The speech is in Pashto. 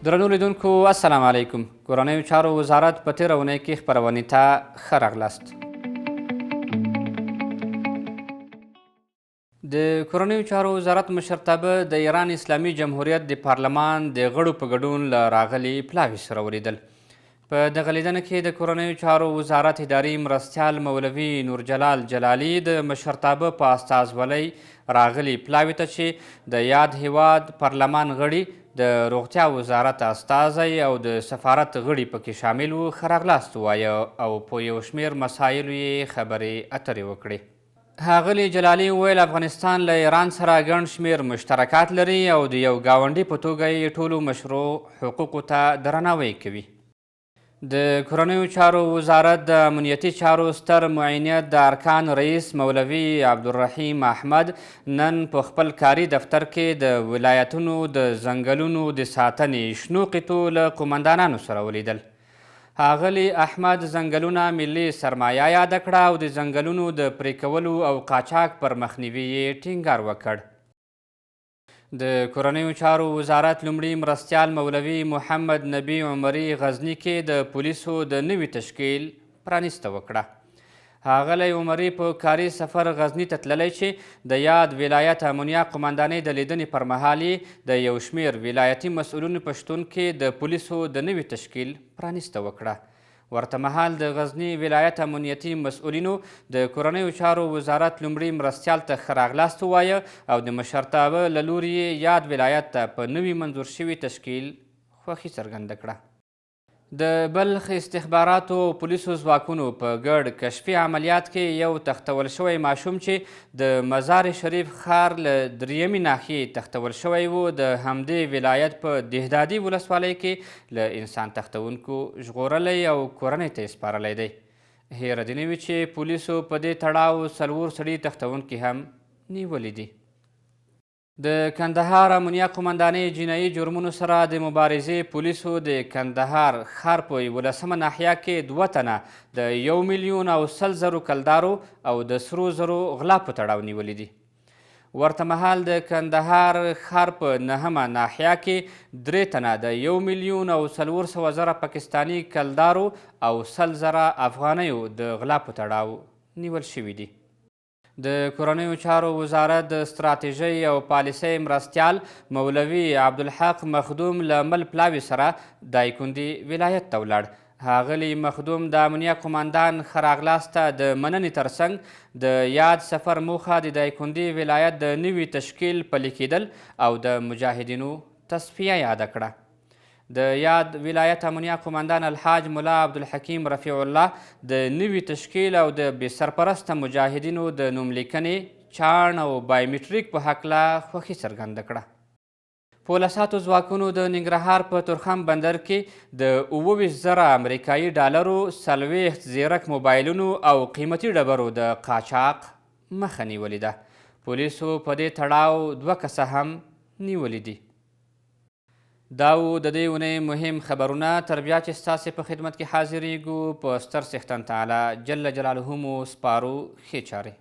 درنو لیدونکو السلام علیکم. کورنیو چارو وزارت په تېره اونۍ کې خپرونې ته ښه راغلاست. د کورنیو چارو وزارت مشرتابه د ایران اسلامي جمهوریت د پارلمان د غړو په ګډون له راغلي پلاوي سره ولیدل. په دغه لیدنه کې د کورنیو چارو وزارت اداري مرستیال مولوي نورجلال جلالي د مشرتابه په استازولۍ راغلي پلاوي ته چې د یاد هیواد پارلمان غړي، د روغتیا وزارت استازی او د سفارت غړي پکې شامل وو، ښه راغلاست ووایه او په یو شمېر مسایلو یې خبرې اترې وکړې. ښاغلي جلالي وویل، افغانستان له ایران سره ګڼ شمېر مشترکات لري او د یو ګاونډي په توګه یې ټولو مشروع حقوقو ته درناوی کوي. د کورنیو چارو وزارت د امنیتي چارو ستر معینیت د ارکان رئیس مولوي عبدالرحیم احمد نن په خپل کاري دفتر کې د ولایتونو د ځنګلونو د ساتنې شنو قطعو له قومندانانو سره ولیدل. ښاغلي احمد ځنګلونه ملي سرمایه یاده کړه او د ځنګلونو د پرې کولو او قاچاق پر مخنیوي یې ټینګار وکړ. د کورنیو چارو وزارت لومړي مرستیال مولوي محمد نبي عمري غزني کې د پولیسو د نوي تشکیل پرانیسته وکړه. ښاغلی عمري په کاري سفر غزني ته تللی چې د یاد ولایت امنیه قوماندانۍ د لیدنې پر مهال یې د یو شمېر ولایتي مسؤلینو په شتون کې د پولیسو د نوي تشکیل پرانیسته وکړه. ورته مهال د غزني ولایت امنیتي مسؤلینو د کورنیو چارو وزارت لومړي مرستیال ته ښه راغلاست ووایه او د مشرتابه له لوري یې یاد ولایت ته په نوي منظور شوي تشکیل خوښي څرګنده کړه. د بلخ استخباراتو او پولیسو ځواکونو په ګډ کشفي عملیات کې یو تښتول شوی ماشوم چې د مزار شریف ښار له دریمې ناحیې تښتول شوی و، د همدې ولایت په دهدادي ولسوالۍ کې له انسان تښتوونکو ژغورلی او کورنۍ ته یې سپارلی دی. هېره دې نه وي چې پولیسو په دې تړاو څلور سړي تښتوونکي هم نیولي دي. د کندهار امنیه قومندانۍ جنایي جرمونو سره د مبارزې پولیسو د کندهار ښار په یولسمه ناحیه کې دوه تنه د یو میلیون او 100 زرو کلدارو او د سرو زرو غلا په تړاو نیولي دي. ورته مهال د کندهار ښار په نهمه ناحیه کې درې تنه د یو میلیون او 400 زره پاکستاني کلدارو او 100 زره افغانیو د غلا په تړاو نیول شوي دي. د کورنیو چارو وزارت د ستراتیژۍ او پالیسۍ مرستیال مولوي عبدالحق مخدوم له مل پلاوي سره دایکندي ولایت ته ولاړ. ښاغلي مخدوم د امنیه قوماندان ښه راغلاست ته د مننې ترڅنګ د یاد سفر موخه د دایکندي ولایت د نوي تشکیل پلي کېدل او د مجاهدینو تصفیه یاده کړه. د یاد ولایت امنیه قوماندان الحاج ملا عبدالحکیم رفیع الله د نوي تشکیل او د بې سرپرسته مجاهدینو د نوم لیکنې، چاڼ او بایومټریک په هکله خوښي څرګنده کړه. پولهساتو ځواکونو د ننګرهار په تورخم بندر کې د 27 زره امریکایي ډالرو، 40 ځیرک موبایلونو او قیمتي ډبرو د قاچاق مخه نیولې ده. پولیسو په دې تړاو دوه کسه هم نیولي دي. دا وو د دې اونۍ مهم خبرونه. تر بیا چې ستاسې په خدمت کې حاضرېږو، په ستر څښتن تعالی جل جلاله مو سپارو. ښې چارې.